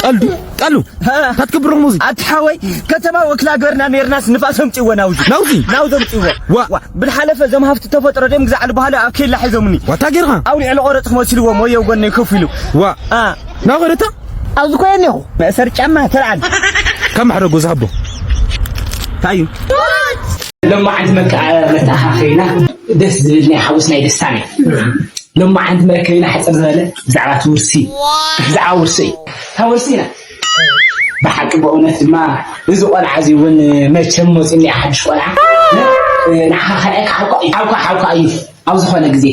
ቀልዱ ቀሉ። ሀ። ታትክብርኹም እዚ ኣቲ ሓወይ፣ ከተማ ወክላ ገርና ኔርናስ ንፋስ ኣምጺዎ ናውዚ። ናውዚ? ናውዚ ኣምጺዎ። ዋ። ዋ። ብልሓለፈ እዞም ሃፍቲ ተፈጥሮ ደም ግዛዕ ልበሃሉ ኣብ ኬላ ሒዞምኒ። ዋታ ጌርኻ? ኣብ ልዕሊ ቆረጽ ክመሲልዎም ወዮ ጎነይ ኮፍ ኢሉ። ዋ። አ። ናው ገረታ? ኣብዚ ኮየ እኒኹ። መእሰር ጫማ ተልዓል። ካብ ማሕረጉ ዝሃቦ። ታዩ። ሎማዓንቲ መካ-፣ መተኣኻኸቢና ደስ ዝብል ናይ ሓጎስ ናይ ደስታ ናይ። ሎማዓንቲ መርከቢና ሕጽር ዝበለ ብዛዕባ እቲ ውርሲ። ብዛዕባ ውርሲ እዩ። እታ ውርሲ ኢና። ብሓቂ ብእውነት ድማ እዚ ቆልዓ እዚ እውን መቸም መፂኡ ናይ ሓድሽ ቆልዓ። ንዓኻ ካልኣይካ ሓውካ እዩ። ሓውካ፣ ሓውካ እዩ። ኣብ ዝኾነ ግዜ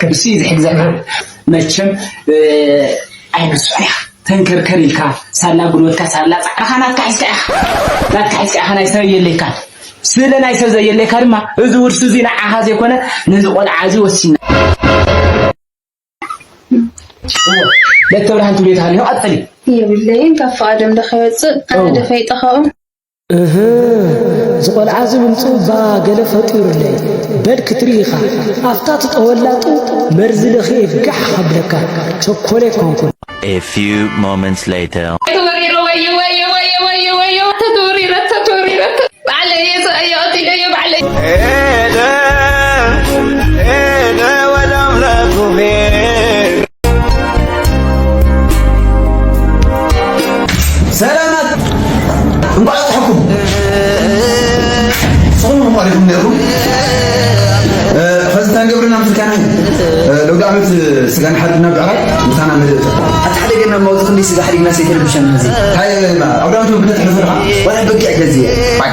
እሱ እዩ ዝሕግዘካ። መቸም፣ እ፣ ኣይመስፍን ኢኻ። ተንከርከር ኢልካ፣ ሳላ ጉልበትካ፣ ሳላ ጻዕርኻ ናትካ ሒዝካ ኢኻ። ናትካ ሒዝካ ኢኻ፣ ናይ ሰብ የለይካን። ስለ ናይ ሰብ ዘየለካ ድማ፣ እዚ ውርሲ እዚ ንዓኻ ዘይኮነ፣ ነዚ ቆልዓ እዚ ወሲና። ደቂ ብርሃን ትብሊ ተሃልዮ፣ ቀጽሊ። የብለይን፣ ካብ ፍቓዶም ዶ ከይወጽእ፣ ኣነ ዶ ፈይጠ ካብኦም? እህ፣ እዚ ቆልዓ እዚ ብምጽኡ እባ ገለ ፈጢሩለይ። በል ክትርኢ ኢኻ፣ ኣብታ ትጠወላ ጡብ መርዚ ለኺየ ጋሕ ከብለካ፣ ቸኮሌት ኮንኩን። A few moments later. ተወሪረ፣ ወዮ፣ ወዮ፣ ወዮ፣ ወዮ፣ ወዮ፣ ተወሪረ፣ ተወሪረ፣ ባዕለይ እየ ሰ-፣ እየ ቀቲለዮ፣ ባዕለይ። ሄደ፣ ሄደ ወደ ኣምላኩ ሄደ። ሰላማት፣ እንቋዕ ኣብጽሐኩም። ንስኹም ኢኹም ቀሪኹም ነይርኩም። እ፣ ኸዚ እንታይ ንገብር ኢና ምስ ኢልካና? እ፣ ለውዲ ዓመት ስጋ ንሓርድ ናብ ብዕራይ፣ ምሳና ንርኢ። ኣታ ሓደ ገና ማውዝ ክንደይ ስጋ ሓዲግና ሰይተረብሸና እዚ። ሃይ፣ ኣብ ዳውንት ውድነት ሕልፉ ድኻ? ዋላ በጊዕ ገዝየ። ባይ።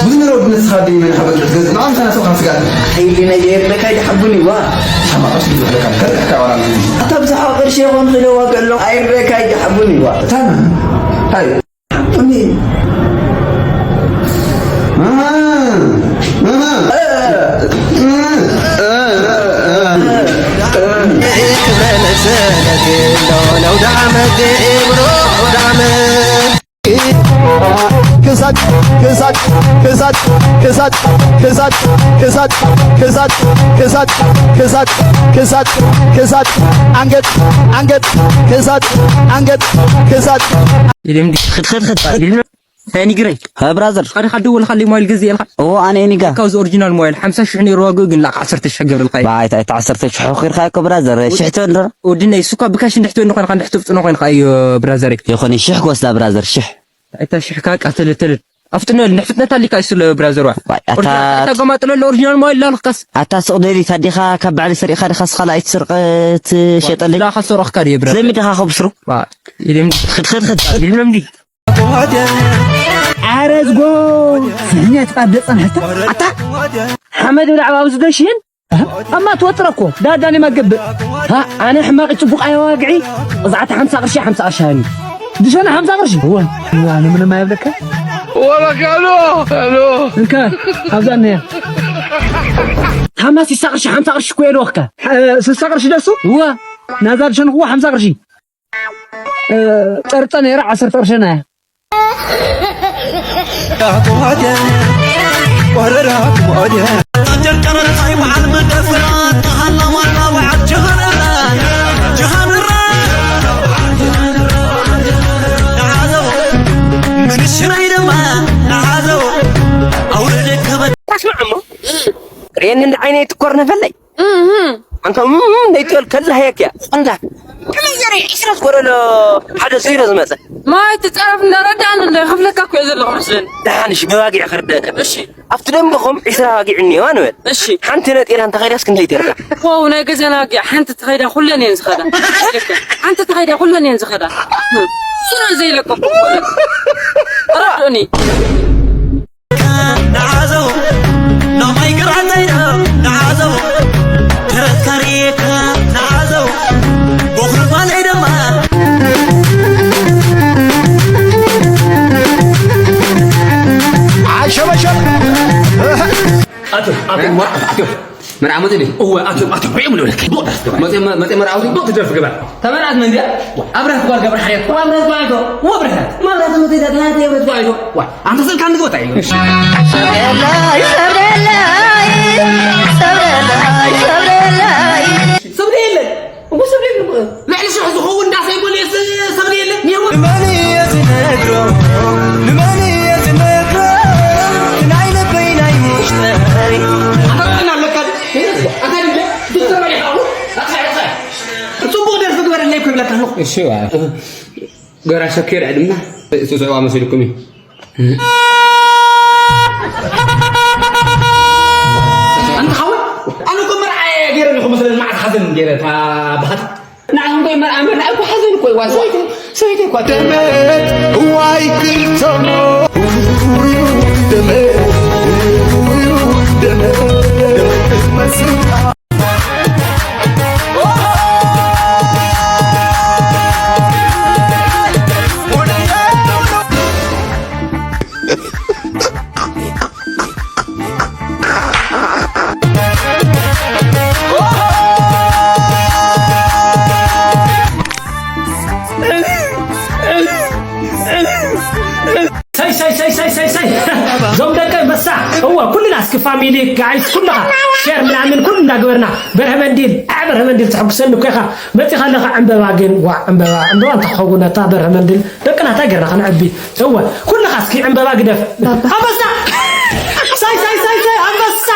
ብዙ ነገር ውድነት ስኻ ድዩ መን ሓበጥ ትገዝእ? ንዓም ሰና ሰው ካብ ስጋ። ሓይሊ ናይ የብለካ ይድሓቡኒ ዋ። ሓማቕ ቅርሺ ዝብለካ ከርካ ወራ። ኣታ ብዛዕባ ቅርሺ ይኾን ክለ ዋጋ ኣሎ። ኣይረካ ይድሓቡኒ ዋ። ታና። ሃይ። ሓቡኒ። ኣሃ። ኣሃ። ክሳድ፣ ክሳድ፣ ክሳድ፣ ክሳድ፣ ክሳድ፣ ክሳድ፣ ክሳድ፣ ክሳድ፣ ክሳድ፣ ክሳድ፣ ክሳድ፣ ክሳድ፣ አንገት፣ አንገት፣ ክሳድ፣ አንገት፣ ክሳድ። ኢልም ዲ-፣ ኽድ፣ ኽድ፣ ኽድ፣ ኢልም። ሄኒ ግረይ። ሀ፣ ብራዘር። ሓደ ካደ ወልኻ ሞባይል ገዝእ ኢልካ? ኦ፣ ኣነ ኒጋ። ካብዚ ኦሪጂናል ሞባይል ሓምሳ ሽሕ ነይሩ ዋግኡ ግን ላቕ ዓሰርተ ሽሕ ገብርልካ እዩ። ባይ፣ ታይ፣ ታይ፣ ዓሰርተ ሽሕ ኾይርካ እኮ ብራዘር፣ ሽሕ ትበል ዶ? ወድነይ፣ እሱ እኳ ብካሽ እንድሕትበኒ ኮይንካ፣ እንድሕትፍጥኖ ኮይንካ እዩ ብራዘረይ። ይኹን፣ ሽሕ ክወስዳ ብራዘር፣ ሽሕ። እንታይ እታ ሽሕካ ቃ ትልል ትልል። ኣፍጥነሉ፣ እንድሕር ፍጥነት ኣሊካ እዩ ስለ ብራዘር ዋ። ዋይ፣ ኣታ ኦሪጂናል፣ እታ ገማጥለሉ ኦሪጂናል ሞባይል ላልክካስ። ኣታ ስቕ ደሊት ኣዲኻ ካብ ባዕሊ ሰሪቕኻ ዲኻ ስኻላ ኣይትስርቕ ትሸጠለይ? ላኻ ሰረቕካ ድየ ብራዘር? ዘሚድኻ ከብስሩ። ዋ፣ ኢልም ኽድ፣ ኽድ፣ ኽድ፣ ኢልም እምዲ። ኣረ ዝጎ ስሕኛ ትቃደ ጸንሕታ። ኣታ ሓመድ ብላዕባ ኣብዚ ደሽን? ኣማ ትወጥረ እኮ ዳዳኒ መገብእ። ሃ፣ ኣነ ሕማቕ ጽቡቕ ኣየዋግዒ። ቅዝዓት ሓምሳ ቅርሺ፣ ሓምሳ ቅርሺ ሃኒ። ድሸና ሓምሳ ቅርሺ? እወ፣ እወ፣ ኣነ ምንም ኣይብለካ። ወረካ፣ ኣሎ፣ ኣሎ። እንካ፣ ኣብዛ እነያ። ታማ ስሳ ቅርሺ፣ ሓምሳ ቅርሺ እኮ የልወኽካ። ሓ-፣ ስሳ ቅርሺ ደሱ? እወ። ናዛ ድሸንኽዎ ሓምሳ ቅርሺ። እ፣ ጸርጸ ነይራ ዓሰርተ ቅርሽና እያ። ታስማዕ እሞ ርእየኒ እንደ ዓይነይ ትኮርነፈለይ። እህ። ኣንታ፣ እም፣ እም፣ ዘይትበል ከላህየክ እያ። ኣንታ፣ ከመይ ገይረ ዒስራ ዝጎደሎ ሓደ ዜሮ ዝመጸ? ማይ ትጻረፍ እንዳረዳእኒ እንደ ክፍለካ እኮ እየ ዘለኹ መስለኒ። ደሓን፣ እሺ፣ ብዋጊዕ ክርደእካ። እሺ። ኣብቲ ደንበኹም ዒስራ ዋጊዕ እኒአዋ ንበል። እሺ። ሓንቲ ነጢራ እንተ ኸይዳስ ክንደይ ትርዳ? ዋው፣ ናይ ገዛና ዋጊዕ ሓንቲ ተኸይዳ ኩለን እየን ዝኸዳ። ሓንቲ ተኸይዳ ኩለን እየን ዝኸዳ። ስሩ ዘይለቀቁ እኮ። ረድኡኒ። ንዓዘው፣ ሎማይ ግርዓተይ ዶ ንዓዘው፣ ተረትካሪካ ንዓዘው፣ በኹሪ ጓለይ ድማ። ዓሸበሸብ። ኣቶ፣ ኣቶ፣ ማ-፣ ኣቶ። መርዓ መጺኡ ድዩ? እወ፣ ኣቶ፣ ኣቶ፣ ርዕዮም ልብለካ። ቡቕ ዳስ ግበር። መጺኡ፣ መ-፣ መጺኡ መርዓዊ ድዩ? ቡቕ ትደርፍ ግበር። ተመርዓት መን ድያ? ኣብርሃት ጓል ገብረ ሓርያት። ዋ፣ ኣብርሃት ጓል ኣቶ። ወብርሃት። መብራት መጺኡ ዳት ናት የብረት ጓል ኣቶ። ዋ፣ ኣንተ ስልካ እንድትወጣ እዩ። እሺ። ሰብደላይ፣ ሰብደላይ፣ ሰብደላይ፣ ሰብደላይ። ሰብደ የለን። እኮ ሰብደ የለን። ልዕሊ ሽሕ ዝኸውን ዳስ ኣይሞልኤስ ሰብደ የለን። የወ- መን እየ እሺ፣ ዋ። ገራ ሸኪር ዕድምና ጽጽዋ መሲልኩም እዩ። ኣንተ ሓወይ፣ ኣነ እኮ መርዓ እየ ገይረ ኣለኹ መስለን፣ መዓት ሓዘን ገይረ፣ እታ ብኻት። ንዓኹም እኮ መርዓ፣ መርዓ እኮ ሓዘን እኮ እዩ፣ ዋ፣ ሰበይቲ፣ ሰበይቲ እኮ። እዋይ ክልተሞ፣ ደመ፣ ደመ፣ ደመ፣ ደመ፣ ሰይ፣ ሰይ፣ ሰይ፣ ሰይ፣ ሰይ፣ ሰይ። ዞም ደቀይ መሳ። እወ፣ ኩልና እስኪ ፋሚሊ፣ ጋይስ፣ ኩልኻ ሼር ምናምን ኩሉ እንዳገበርና፣ በርሀ መንዲል፣ አ፣ በርሀ መንዲል፣ ተሐጉሰኒ እኮ ኢኻ። መጺኻ ኣለኻ ዕምበባ ግን፣ ዋ፣ ዕምበባ፣ ዕምበባ እንተኸውን፣ እታ በርሀ መንዲል፣ ደቅና እንታይ ገርና ከነዕቢ? እወ፣ ኩልኻ እስኪ ዕምበባ ግደፍ። ባባ። ኣንበሳ! ሳይ፣ ሳይ፣ ሳይ፣ ሳይ፣ ኣንበሳ!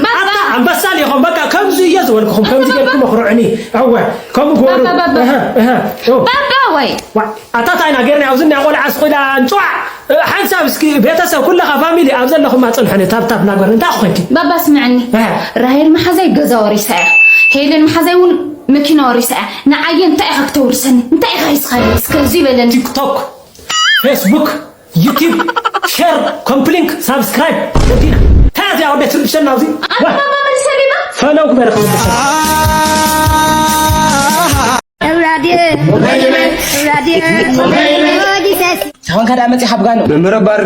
ባባ። ኣታ ኣንበሳ ዲኹም፣ በቃ፣ ከምዚ እየ ዝበልኩኹም፣ ከምዚ ጌርኩም ኣኽርዑኒ። እወ፣ ከምኡ ግበሩ። ባባ፣ ባባ። እህ፣ እህ፣ እው። ባባ ወይ። ዋ፣ ኣታ ታይ ኢና ጌርና፣ ኣብዚ እኒኣ ቆልዓ ስቑላ እንጭዋዕ። ሓንሳብ እስኪ ቤተሰብ ኩልኻ ፋሚሊ ኣብ ዘለኹም ኣጽንሑኒ፣ ታፕ ታፕ ናግበርኒ። እንታይ ኮንኪ? ባባ ስምዐኒ። እህ። ራሄል መሓዛይ ገዛ ወሪሳ እያ። ሄለን መሓዛይ እውን መኪና ወሪሳ እያ። ንዓየ እንታይ ኢኻ ክተውርሰኒ? እንታይ ኢኻ ሒዝኻለይ? እስከ እዚ በለኒ። ቲክቶክ፣ ፌስቡክ፣ ዩቲብ፣ ሼር፣ ኮምፕሊንክ፣ ሳብስክራይብ፣ ወዲና። እንታይ እያ እዚኣ ወደ ትርብሸና ኣብዚ? ኣንተ ባባ መልሰሊና? ፈለው ግበረ ክምልሰ። ኣውላድየ፣ ኣውላድየ፣ ኦ ጂሰስ። ሳኾንካ ደኣ መጺኻ ብጋኖ። መምህር ኣባር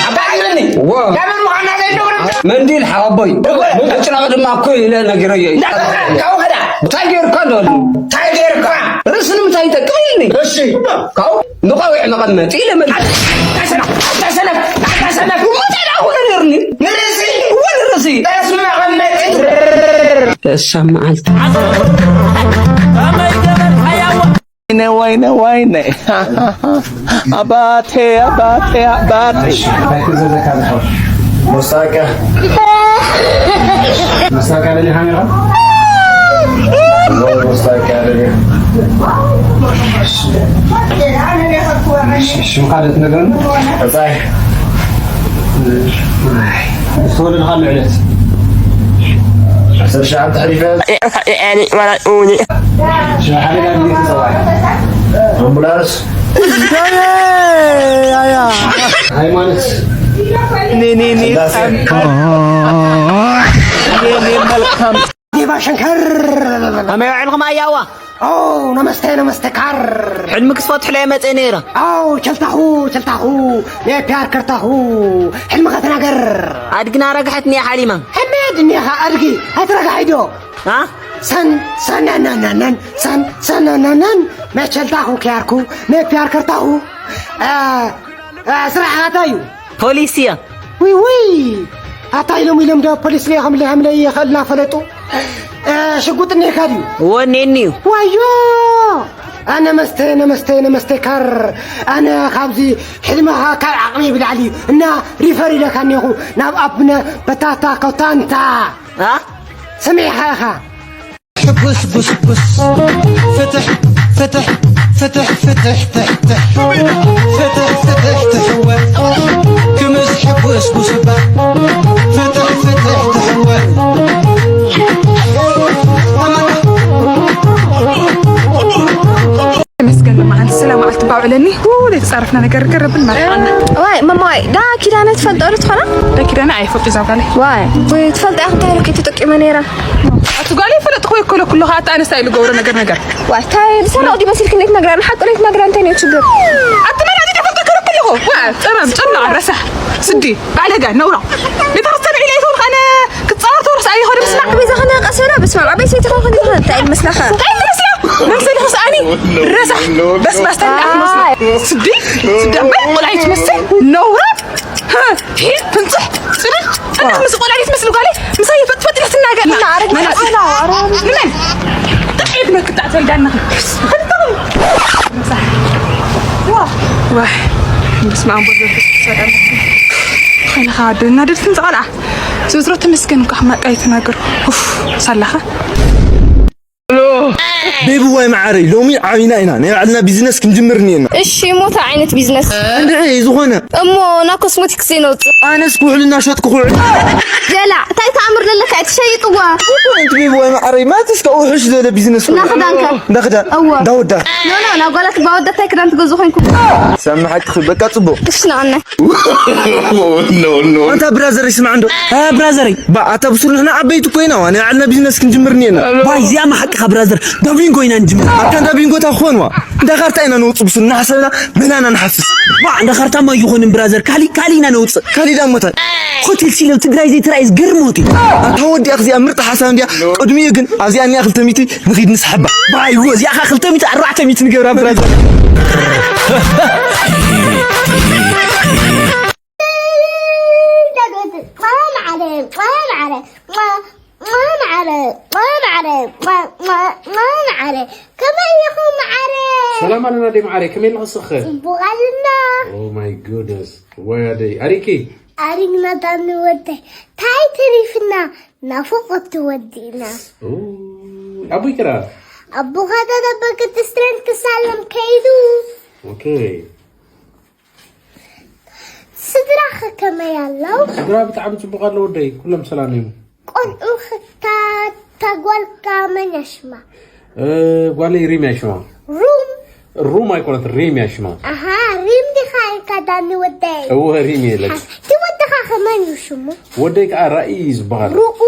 ኣባር ኢለኒ። ዋ። መምህር ምዃንና ዘይደውር። መንዲል ሓወቦይ። እወ። ዕጭናቕ ድማ እኮ ኢለ ነጊረዮ እዩ። ካብኡ ከዳ። እንታይ ጌርካ ኣሎ? እንታይ ጌርካ? ርእሲ ንምንታይ ይጠቅም ኢልኒ። እሺ። ካብኡ ንቐዊዕ መቐመጢ ኢለ መን-፣ ኣታ ሰነፍ፣ ኣታ ሰነፍ፣ ኣታ ሰነፍ። እሞ እንታይ ደኣ ክብሎ ነይሩኒ? ንርእሲ? እወ፣ ንርእሲ። ጠስ መቐመጢ። እሳ መዓልቲ። ከመይ ገበርካያዎ? ወይነ፣ ወይነ፣ ወይነ። ኣባቴ፣ ኣባቴ፣ ኣባቴ። እንታይ ክዘዘካ ዝኸው? መሳቂያ። መሳቂያ ደሊኻ ነይራ? ወይ መሳቂያ ደሊኻ? ሽምካ ዶ ትነግረና? መጻኢ። ዝተወለድካሉ ዕለት? ዓሰርተ ሸውዓተ ሕሊፈ። ሽሕ ሓደጋ ድዩ ተጸዋዒ? ኣምቡላንስ። ሃይማኖት። ኔ፣ ኔ፣ ኔ፣ ስላሴ። ኔ፣ ኔ፣ መልካም። ዴባ ሸንከር። ከመይ ውዒልኩም ኣያዋ? ኦ፣ ነመስተ፣ ነመስተ ካር። ሕልሚ ክስፈትሕለየ መጸ ነይረ። ኣው፣ ቸልታኹ፣ ቸልታኹ፣ ነይ ፒያር ከርታኹ፣ ሕልሚ ኸትናገር። ኣድግና ረግሐት እኒኣ ሓሊማ። ሕሜድ እኒኻ ኣድጊ፣ ኣይትረጋሕ ኢዶ። ኣ? ሰን፣ ሰናናናናን፣ ሰን፣ ሰናናናን፣ መቸልታኹ ኪያርኩ፣ መፒያር ከርታኹ፣ እ፣ እ፣ ስራሕ ኣታ እዩ። ፖሊስ እያ። ውይ፣ ውይ፣ ኣታ ኢሎም፣ ኢሎም ዶ ፖሊስ ለይ፣ ከም ለይ፣ ከም ለይ ይኸልና ፈለጡ። እ፣ ሽጉጥ እኒኻ ድዩ? ወኔኒ እዩ። ዋዮ፣ ኣነ መስተ፣ ነመስተ፣ ነመስተ ካር፣ ኣነ ካብዚ ሕልምኻ ካብ ዓቕሚ ብላዕሊ እዩ እና ሪፈር ኢለካ እኒኹ ናብ ኣቡነ በታታ ኮታንታ። ኣ? ሰሚዕኻ ኢኻ። ሕጉስ ጉስጉስ ፍትሕ ፍትሕ ፍትሕ ፍትሕ ትሕትሕ ፍትሕ ፍትሕ ትሕወ ክምስ ሕጉስ ጉስባ ፍትሕ ፍትሕ ትሕወ። ተመስገን መዓልቲ ሰላም መዓልቲ ባውዕለኒ። ው፣ ዘይተጻረፍና ነገር ገረብን መርሓና። ዋይ፣ ማማ፣ ዋይ፣ ዳ ኪዳነ ትፈልጦ ዶ ትኾና? ዳ ኪዳነ ኣይፈልጦ እዛ ጓለይ። ዋይ፣ ወይ ትፈልጦ ኢኻ እንታይ ኢሉ ከይተጠቂመ ነይራ? ኣቲ ጓለይ ፈለጥኩ ወይ ኮለኩ ኣለኹ፣ ኣቲ ኣነስ እንታይ ኢሉ ገብሮ ነገር ነገር። ዋይ፣ እንታይ ዝሰረቕ ድዩ መሲልኪ እንዴት ነግራ? ንሓቂ እንዴት ነግራ? እንታይ ነው ችግር? ኣቲ መን ኣቲ ተፈልጦ ከለኩ ኣለኹ። ዋይ፣ ጸማም፣ ጨና፣ ረሳሕ፣ ስዲ፣ ባለጋ፣ ነውራ። ቤተክርስትያን ኢለ ይትውን ኣነ ክትጻወር ተወርስ ኣየኸ ድምስና። ቤዛ ኸነ ቀሰና፣ በስመ ኣብ፣ ዓበይ ሰይቲ ኸነ ኸነ እንታይ መስላኻ? እንታይ መስላ? መምሰልኽስ ኣኒ ረሳሕ፣ በስባስ፣ ጠላዕ መስላ። ስዲ፣ ስዲ፣ ኣባይ ቆልዓ ትመስል፣ ነውራ። ሂድ ትንጽሕ ጽንሕ ጽንሕ ምስ ቆልዓ ትመስል ጓለይ ምሳይ ፈጥፈጥ ኢለ ትናገር። እና ኣረግ መናጺ። ኣና ኣረግ ንመን ጥቂት መክጣ ተልዳና። ዋ ዋ በስመ ኣብ ወወልድ ወመንፈስ ቅዱስ። ኮይንኻ ደና ድል ትንጽ ቆልዓ ዝዝሮ ተመስገን እኮ ሓማቃይ ተናገር። ኡፍ ሳላኻ። ሎ፣ ቤቢ ዋይ መዓረይ፣ ሎሚ ዓቢና ኢና፣ ናይ ባዕልና ቢዝነስ ክንጅምር እኒኤና። እሺ፣ እሞ እንታይ ዓይነት ቢዝነስ? እንድዒ ዝኾነ። እሞ ናብ ኮስሞቲክስ ዘይነውፅእ? ኣነስ ኩሕሊ እናሸጥኩ ኩሕሊ። ጀላዕ፣ እንታይ ተኣምር ዘለካ እየ ትሸይጥዋ? እንታይ ቤቢ ዋይ መዓረይ፣ ማለት እስከ ውሕሽ ዝበለ ቢዝነስ። እንዳ ክዳንከ? እንዳ ክዳን። እወ። እንዳ ወዳት። ኖ፣ ኖ፣ ናብ ጓላት ባወዳት እንታይ ክዳን ትገዝኡ ኮይንኩም? ሳሚ ሓቂ በቃ ጽቡቕ። እሺ፣ ንኣና። ኣንታ ብራዘር ይስማዕ እንዶ። እ፣ ብራዘረይ። ባ፣ ኣታ ብሱር ንሕና ዓበይቲ ኮይና፣ ዋና ዓልና ቢዝነስ ክንጅምር እኒኤና። ባይ፣ እዚኣ መሓቅኻ ብራዘር። ዳብሊንጎ ኢና ንጅምር። ኣታ እንዳ ቢንጎ እታ ክኾንዋ። እንዳ ካርታ ኢና ነውጽእ ብሱር እናሓሰብና መናና ንሓፍስ። ባ፣ እንዳ ካርታ ማ ይኾንን ብራዘር። ካሊ፣ ካሊ ኢና ነውጽእ። ካሊ ዳሞታት። ሆቴል ሲሎ ትግራይ ዘይተራእየ ዝገርም ሆቴል። ኣታ ወዲኣ እዚኣ ምርጥ ሓሳብ እንዲያ። ቅድሚኡ ግን ኣብዚኣ እኒኣ ክልተ ሚእቲ ንኺድ ንስሓባ። ባይ፣ እዚኣ ኸ ክልተ ሚእቲ ኣርባዕተ ሚእቲ ንገብራ ብራዘር። ከመይ ኢኹም መዓረ? ሰላም ኣለና ደይ መዓረ፣ ከመይ ኣለኹ ስኸ? ጽቡቕ ኣለና። Oh my goodness፣ ወይ ኣደይ፣ ኣሪኪ? ኣሪግና ዳኒ ወደይ፣ ታይ ትሪፍና? ናፍቖት ትወዲእና። ኡ፣ ኣቦይ ክራ? ኣቦኻ ደደ በቅድስት ትሬን ክሳለም ከይዱ። ኦኬ። ስድራኸ ከመይ ኣለዉ? ስድራ ብጣዕሚ ጽቡቕ ኣሎ ወደይ፣ ኩሎም ሰላም እዮም። ቆልዑ ክታ-፣ ታጓልካ መን ያሽማ? እ፣ ጓለይ ሪም ያሽማ። ሩም? ሩም ኣይኮነት፣ ሪም ያሽማ። ኣሃ፣ ሪም ዲኻ ኢልካ ዳኒ ወደይ? እወ፣ ሪም እየ ኢለካ። እቲ ወድኻ ከ መን እዩ ሽሙ? ወደይ ከዓ ራእይ እዩ ዝበሃል። ሩኡ?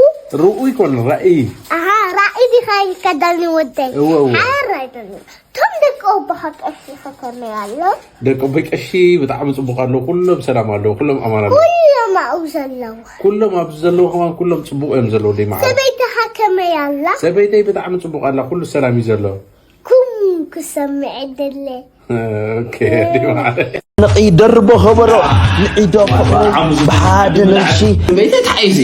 ሩኡ ይኮን፣ ራእይ። ኣሃ፣ ራእይ ዲኻ ኢልካ ዳኒ ወደይ? እወ፣ እወ። ሓራይ ዳኒ። እቶም ደቂ ኣቦኻ ቀሺ ከ ከመይ ኣሎ? ደቂ ኣቦይ ቀሺ ብጣዕሚ ጽቡቕ ኣለዉ። ኩሎም ሰላም ኣለዉ። ኩሎም ኣማን ኣለዉ። ኩሎም ኣብኡ ዘለዉ። ኩሎም ኣብዚ ዘለዉ ከማን ኩሎም ጽቡቕ እዮም ዘለዉ። ደይ መዓረ። ሰበይትኻ ከመይ ኣላ? ሰበይተይ ብጣዕሚ ጽቡቕ ኣላ። ኩሉ ሰላም እዩ ዘሎ። ኩም ክሰምዕ ደለ። ኦኬ፣ ደይ መዓረ። ንዒ ደርቦ ከበሮ፣ ንዒ ዶ ፍቕሪ ብሓደ ነብሲ። በይተ ተሓይዙ።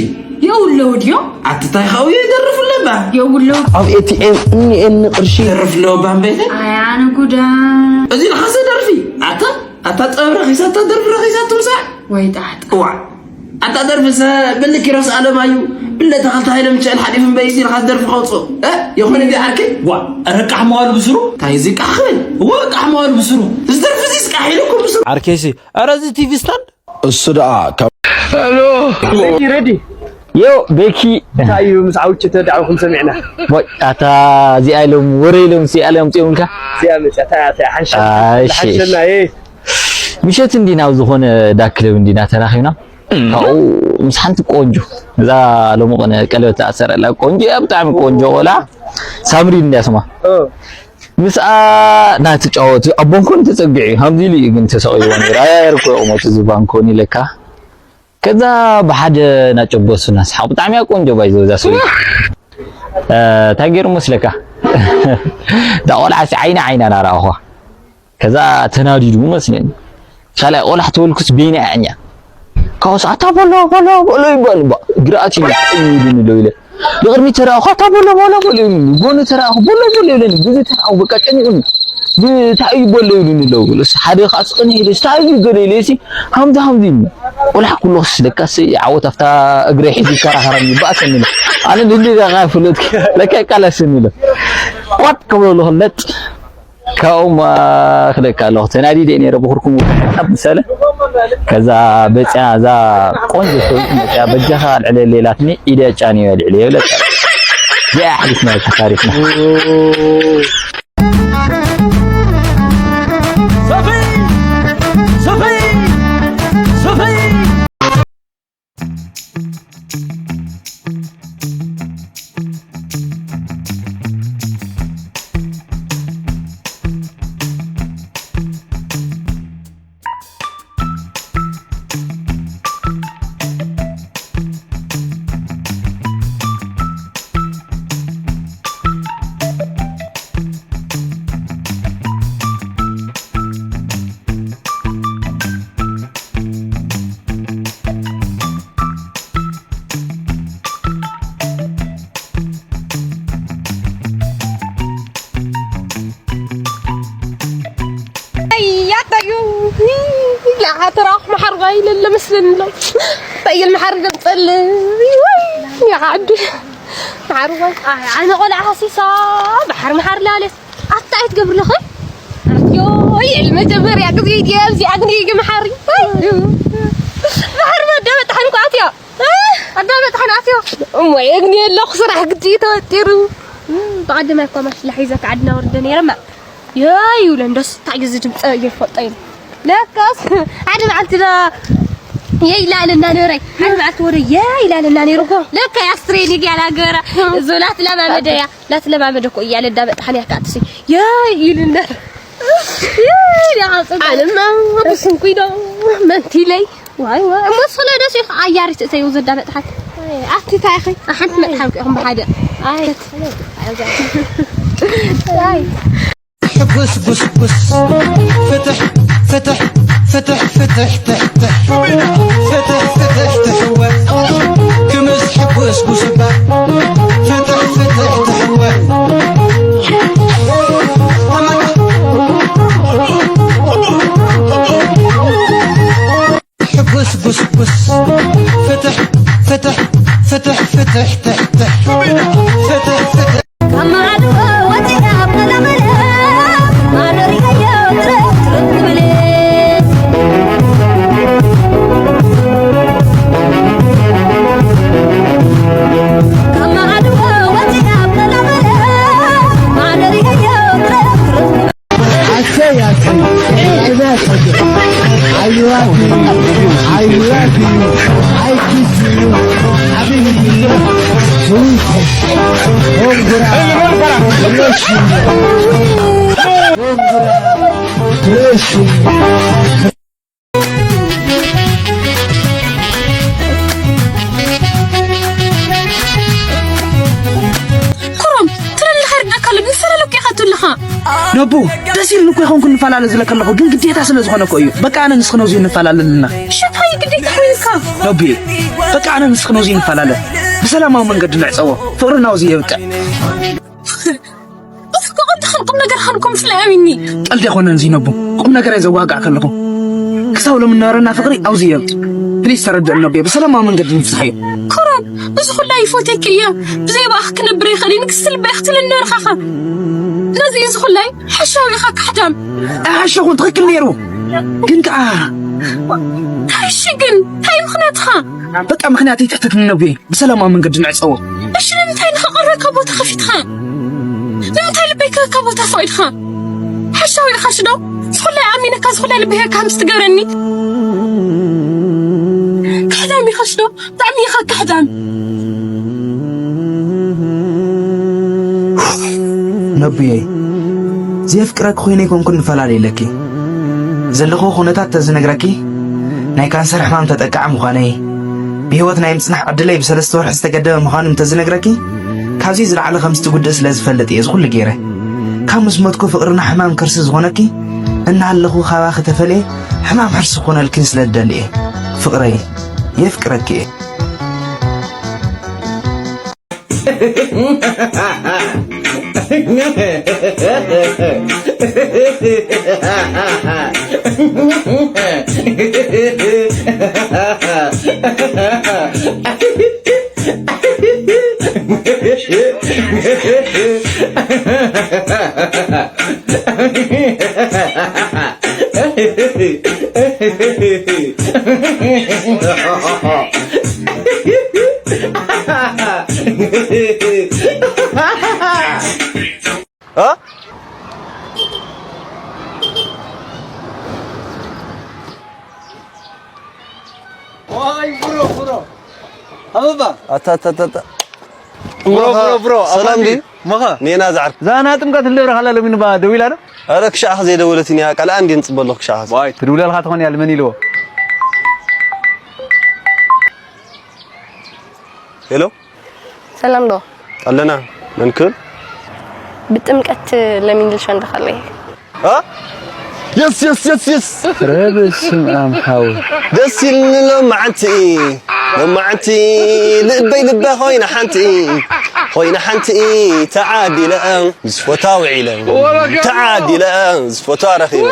የውለው ድዮ? ኣቲ ታይ ኻው ይደርፍ ለባ? የውለው። ኣብ ኤቲኤም እኒኤኒ ቅርሺ። ደርፍ ለባ በይተ? ኣይ ኣነ ጉዳ። እዚ ለኻሰ ደርፊ። ኣታ፣ ኣታ ጥበብ ረኺሳታ፣ ደርፊ ረኺሳቶ ምሳዕ? ወይ ጣዕጣ። ዋ። ኣታ ደርፊ ሰ ብልኪሮስ ኣለማዩ፣ ብለ ተኸልተ ሃይለ ምቸል ሓሊፍ እምበይ፣ እዚ ለኻስ ደርፊ ከውፅኦ። እ? የኾነ ዲ ዓርኪ? ዋ። ኣረ ቃሕ መዋሉ ብስሩ? ታይ እዚ ቃሕ ክብል? እወ፣ ቃሕ መዋሉ ብስሩ። እዚ ደርፊ እዚ ቃሕ ኢሉ እኮ ብስሩ። ዓርከይሲ፣ ኣረ እዚ ቲቪ ስታንድ? እሱ ደኣ ካብ ሄሎ። ሬዲ፣ ሬዲ። ዮ፣ ቤኪ። እንታይ እዩ ምስ ዓውጭ ተዳዕኹም ሰሚዕና? ወይ፣ ኣታ እዚኣ ኢሎም፣ ወረ ኢሎም፣ እዚኣ ኢሎም ኣምጺኦምልካ? እዚኣ መጽያ፣ እታ፣ እታ ሓንሻ፣ ኣይ፣ እሺ፣ ሓንሸና፣ እሺ። እየ። ምሸት እንዲና ኣብ ዝኾነ ዳክለብ እንዲና ተራኺብና። ካብኡ ምስ ሓንቲ ቆንጆ፣ እዛ ሎሚ ቕነ ቀለበት ተኣሰረላ ቆንጆ እያ፣ ብጣዕሚ ቆንጆ ቆልዓ፣ ሳምሪን እንድያ ስማ። እ። ምስኣ እናተጫወቱ፣ ኣብ ባንኮኒ ተጸጊዑ እዩ። ከምዚ ኢሉ እዩ ግን ተሰቒልዎ ነይሩ። ኣያየር እኮ ይቕመጡ እዚ ባንኮኒ ለካ። ከዛ ብሓደ እናጨበሱ እናሰሓቑ፣ ብጣዕሚ እያ ቆንጆ ባይዘው እዛ ሰበይቲ። እ፣ እንታይ ገይሩ መስለካ? እታ ቆልዓ ሲ ዓይኒ ዓይና እናረኣኹዋ። ከዛ ተናዲዱ መስለኒ። ካልኣይ ቆልዓ ተበልኩስ ቤና ኣዕኛ። ካውስ ኣታ በሎ፣ በሎ፣ በሎ ይባል እባ። ግርኣት እዩ፣ እዩ ኢሉኒ ዶ ኢለ። ብቕድሚት ተራእኹ ኣታ በሎ፣ በሎ፣ በሎ ይብሉኒ። ጎኒ ተራእኹ በሎ፣ በሎ ይብለኒ። ብዙ ተራእኹ በቃ ጨኒቑኒ። ብታይ እዩ በሎ ይብሉኒ ኣለዉ። እሱ ሓደ ኻስ ቅንሕ ኢለ፣ እንታይ እዩ ገለ ኢለ፣ እሲ ሃምዚ፣ ሃምዚ ኢሉኒ። ቆልዓ ኩሉ ክስ ደቃስ ዓወት ኣፍታ እግረ ሒዙ ይከራኸረኒ፣ ይባእሰኒ ኢለ። ኣነ ንህሊ ደቃ ይፍለጥ፣ ለካ ይቃለሰኒ ኢለ። ቋጥ ክብሎ ኣለኹ፣ ለጥ። ካብኡም ክልእካ ኣለኹ። ተናዲደ ነይረ ብኹርኩም ውሕድ ምሳለ። ከዛ በጽያ እዛ ቆንጆ ሰበይቲ መጽያ በጃኻ ኣልዕለለይ ኢላትኒ ኢደ ጫንዮ ኣልዕልዮ ኢለ። እዚኣ ኣሕሊፍና ተካሪፍና። ኣያታዩ ለዓተራኽ መሓርባይ ለለመስለኒ ሎ ጠይል መሓር ገምፀል ወይ ያዓዲ መሓሪ ወይ? ኣይ፣ ኣነ ቆልዓ ሃሲሳ፣ መሓሪ መሓሪ ላለ። ኣታ ኣይትገብሪ ለኸ? ኣትዮ፣ ወይ፣ መጀመርያ ግዜ ድየ ኣብዚኣ ግን ይግ መሓሪ። መሓሪ ኣዳመጥሓን እኮ ኣትዮ። ኣዳመጥሓን ኣትዮ። እሞ፣ የግኒ የለኹ ስራሕ ግዜ ተወጢሩ። ብቐደማይ እኮ ማሽላ ሒዘ ከዓድና ወርደ ነይረማ። የይ ይብለን፣ ደስ እንታይ እዩ ዝድምፀ እየ ይፈልጦ እዩ። ለካስ ሓደ መዓልቲ ዳ የይ ይላለና ነይረ። ሓደ መዓልቲ ወደ የይ ይላለና ነይሩ እኮ። ለካ ያስትሬኒግ ያላገራ። እዞ ላትለማመደ እያ። ላትለማመደ እኮ እያለ እንዳመጣ ሓንያ ካትሲ። የይ ይልና። የይ ያቃጽ። ኣነማ ብስንኩይ ዶ መንቲለይ። ዋይ ዋይ። እሞ ስለ ደስ ይኸ ኣያሪት እተዩ ዘዳመጥሓት። ኣቲ ታይኺ። ሓንቲ መጥሓንኩ ኢኹም ብሓደ። ኣይ። ኣይ። حبس بس بس. فتح فتح فتح فتح تح تح. فتح فتح تحوى. كمس حبس بس با. فتح فتح تحوى. حبس بس بس. فتح فتح فتح فتح تح تح. فتح فتح. ካብ መዓልቦ ወፂኣ ኣብ መለመለ ማደሪያዮ ትረፍ ትረፍ ትብል። ካብ መዓልቦ ወፂኣ ኣብ መለመለ ማደሪያዮ ትረፍ ትረፍ ትብል። ኩሮም ትለሊ ኸርዳካ ልብ ንፈላለ እኮ ኢኻ ትብልኻ። ነቡ ደስ ኢልኒ እኮ ይኸውን ክንፈላለ ዝለካ ኣለኹ፣ ግን ግዴታ ስለ ዝኾነ እኮ እዩ። በቃ ኣነ ንስኺ ነዚ እንፈላለ ኣለና። ሽታይ ግዴታ ኮይንካ። ነቡዬ በቃ ኣነ ንስኺ ነዚ እንፈላለ ብሰላማዊ መንገዲ ንዕፀዎ። ፍቕርና ኣብዚ የብቅዕ። እፍ እኮ ቀጥታ ቁም ነገር ሃልኩም ፍላይ ኣሚኒ። ቀልዲ ኣይኮነን ዚነቡ፣ ቁም ነገር እየ ዘዋግዕ ከለኹ። ክሳብ ሎሚ እናረና ፍቕሪ ኣብዚ የብጥ። ፕሊስ ተረድእኒ ነቡየ፣ ብሰላማዊ መንገዲ ንፍትሓዮ። ኮራን፣ እዚ ኩላ ይፎቴኪ እየ። ብዘይ ብኣኽ ክነብር ይኽእል እዩ፣ ንግስቲ ልበይ ክትብል እናርኻኻ። ስለዚ እዚ ኩላይ ሓሻዊ ኢኻ ካሕዳም። ኣይሓሸኹን፣ ትኽክል ነይሩ። ግን ከኣ እንታይ እሺ ግን፣ እንታይ ምኽንያትኻ? በቃ ምኽንያት ይትሕተትኒ ነቡየ። ብሰላማዊ መንገዲ ንዕጸዎ። እሺ ንምንታይ ንኸቐርበካ ቦታ ከፊትኻ? ንምንታይ ልበይ ክህበካ ቦታ ፈቒድኻ? ሓሻዊ ኢኻሽ ዶ? ዝኹላይ ኣሚነካ ዝኹላይ ልበይ ህበካ ምስ ትገብረኒ? ካሕዳም ኢኻሽ ዶ? ብጣዕሚ ኢኻ ካሕዳም። ነቡየይ፣ ዘየፍቅረኪ ኮይነ ኣይኮንኩን ንፈላለ ኢለኪ። ዘለኹዎ ኩነታት ተዝነግረኪ፣ ናይ ካንሰር ሕማም ተጠቃዒ ምዃነይ፣ ብህይወት ናይ ምጽናሕ ዕድለይ ብሰለስተ ወርሒ ዝተገደበ ምዃኑ እንተዝነግረኪ፣ ካብዚ ዝለዓለ ከም ዝትጉድእ ስለ ዝፈልጥ እየ እዚ ኩሉ ገይረ። ካብ ምስ ሞትኩ ፍቕርና ሕማም ከርሲ ዝኾነኪ፣ እናሃለኹ ካባኺ ተፈልየ ሕማም ሕርሲ ክኾነልኪ ስለ ዝደሊ እየ። ፍቕረይ፣ የፍቅረኪ እየ። ኣታ ኣታ ኣታ ኣታ። ብሮ ብሮ ብሮ ሰላም ድዩ? መኻ ኔና ዝዓርክ እዛ ናይ ጥምቀት እንደብረ ካላ ለሚንባ ደዊላ ዶ? ኣረ ክሻዕኻ ዘይደወለትኒ እያ ቃልኣ እንድየ ንጽበ ኣለኹ ክሻዕኻ። ዋይ ትድውለልኻ ትኾን እያ ልመን ኢልዎ። ሄሎ ሰላም ዶ ኣለና መን ክብል ብጥምቀት ለሚን ልሸንድኻ ኣለይ እ የስ የስ የስ የስ ረ በስመ ኣብ ሓው ደስ ኢልኒ ሎማዓንቲ ሎማዓንቲ ልበይ ልበ ኮይና ሓንቲ ኮይና ሓንቲ ተዓዲለ ምስ ፈታ ውዒለ ተዓዲለ ምስ ፈታ ረኺበ